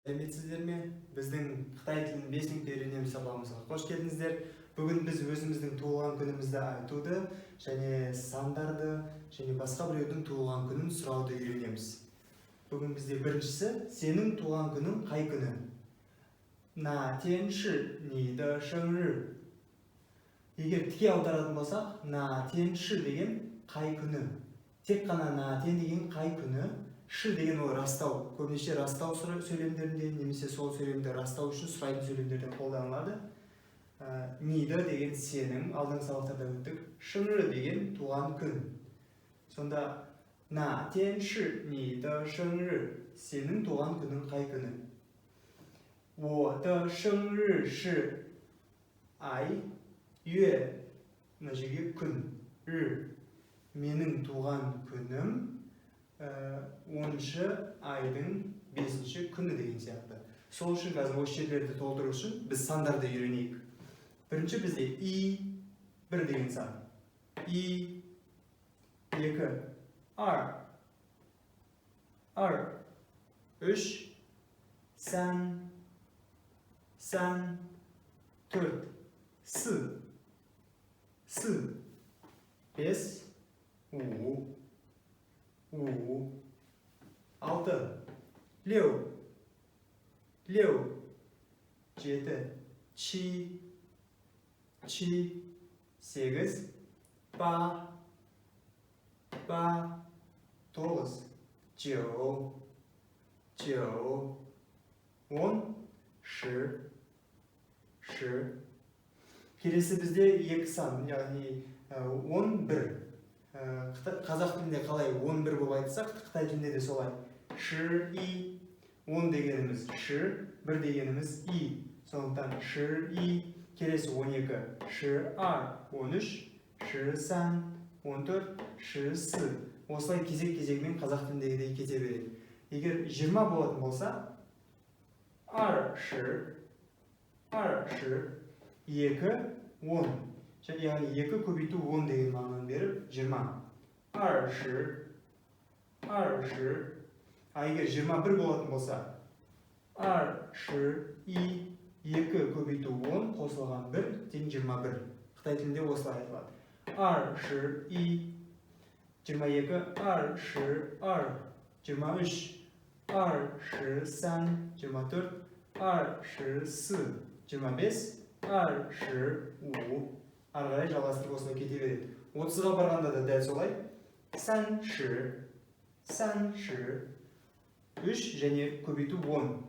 Сәлеметсіздер ме? Біздің қытай тілін 5 минутта үйренеміз сабағымызға қош келдіңіздер. Бүгін біз өзіміздің туылған күнімізді айтуды және сандарды және басқа біреудің туылған күнін сұрауды үйренеміз. Бүгін бізде біріншісі: сенің туған күнің қай күні? 哪天是你的生日? Егер тіке аударатын болсақ, 哪天是 деген қай күні. Тек қана 哪天 деген қай күні, 是 деген ол растау. Көбінесе растау сөйлемдерінде немесе сол сөйлемді растау үшін сұрайтын сөйлемдерде қолданылады. 你的 деген сенің, алдыңғы сабақтарда өттік. 生日 деген туған күн. Сонда 哪天是你的生日? Сенің туған күнің қай күні? 我的生日是 ай, 月, мына жерге күн, 日. Менің туған күнім 10-шы айдың 5-ші күні деген сияқты. Сол үшін қазір осы жерлерді толтыру үшін біз сандарды үйренейік. Бірінші бізде 一, 1 деген сан. 一, 2, 二, 二, 3, 三, 三, 4, 四, 四, 5, 五, 五, 6, 六, 六, 7, 七, 七, 8, 八, 八, 9, 九, 九, 10, 10, 10. Келесі бізде екі сан, яғни 11. Қазақ тілінде қалай 11 болып айтсақ, қытай тілінде де солай. 十一, 10 дегеніміз 十, 1 дегеніміз 一. Сондықтан 十一. Келесі 12, 十二, 13, 十三, 14, 十四. Осылай кезек-кезегімен қазақ тіліндегідей кете береді. Егер 20 болатын болса, 二十, 二十, 2, 10. Яғни 2 көбейту 10 деген мағынаны беріп, 20. 二十, 二十. А егер 21 болатын болса, 二十一, 2 көбейту 10 қосылған 1 тең 21. Қытай тілінде осылай айтылады. 二十一, 22, 二十二, 23, 二十三, 24, 二十四, 25, 二十五. Ары қарай жалғастырып осылай кете береді. 30-ға барғанда да дәл солай. 三十, 三十, 3 және көбейту 10.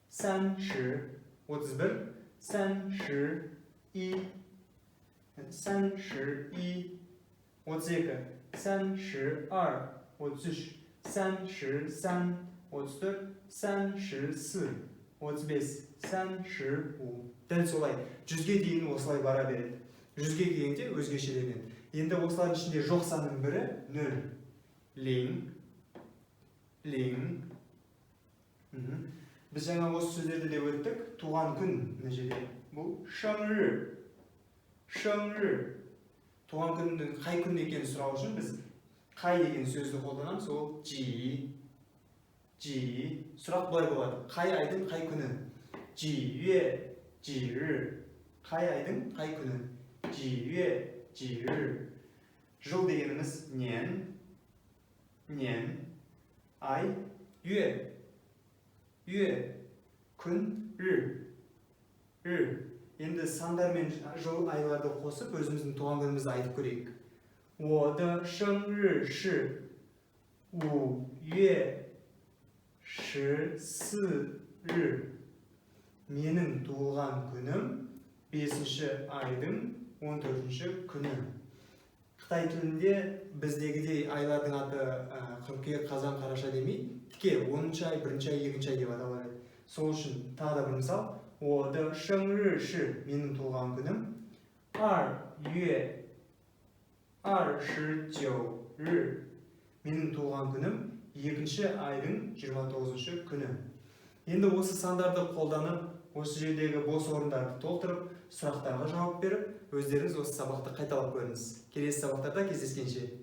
三十, 31, 三十一, 三十一, 32, 三十二, 33, 三十三, 34, 三十四, 35, 三十五. Дәл солай 100-ге дейін осылай бара береді. 100-ге келгенде өзгешеленеді. Енді осылардың ішінде жоқ санның бірі 0. 零, 零. Біз жаңа осы сөздерді де өттік. Туған күн мына жерде. Бұл 生日, 生日. Туған күннің қай күн екенін сұрау үшін біз қай деген сөзді қолданамыз. Ол 几, 几. Сұрақ былай болады: қай айдың қай күні? 几月几日. Қай айдың қай күні? 几月几日. Жыл дегеніміз 年, 年, ай 月, 月, күн 日, 日. Енді сандар мен жыл, айларды қосып, өзіміздің туған күнімізді айтып көрейік. 我的生日是5月14日. Менің туылған күнім 5-ші айдың 14-ші күні. Қытай тілінде біздегідей айлардың аты қыркүйек, қазан, қараша демей, тіке 10-шы ай, 1-ші ай, 2-ші ай деп аталады. Сол үшін тағы да бір мысал. 我的生日是, менің туылған күнім, 2月29日. Менің туылған күнім 2-ші айдың 29-шы күні. Енді осы сандарды қолданып, осы жердегі бос орындарды толтырып, сұрақтарға жауап беріп, өздеріңіз осы сабақты қайталап көріңіз. Келесі сабақтарда кездескенше.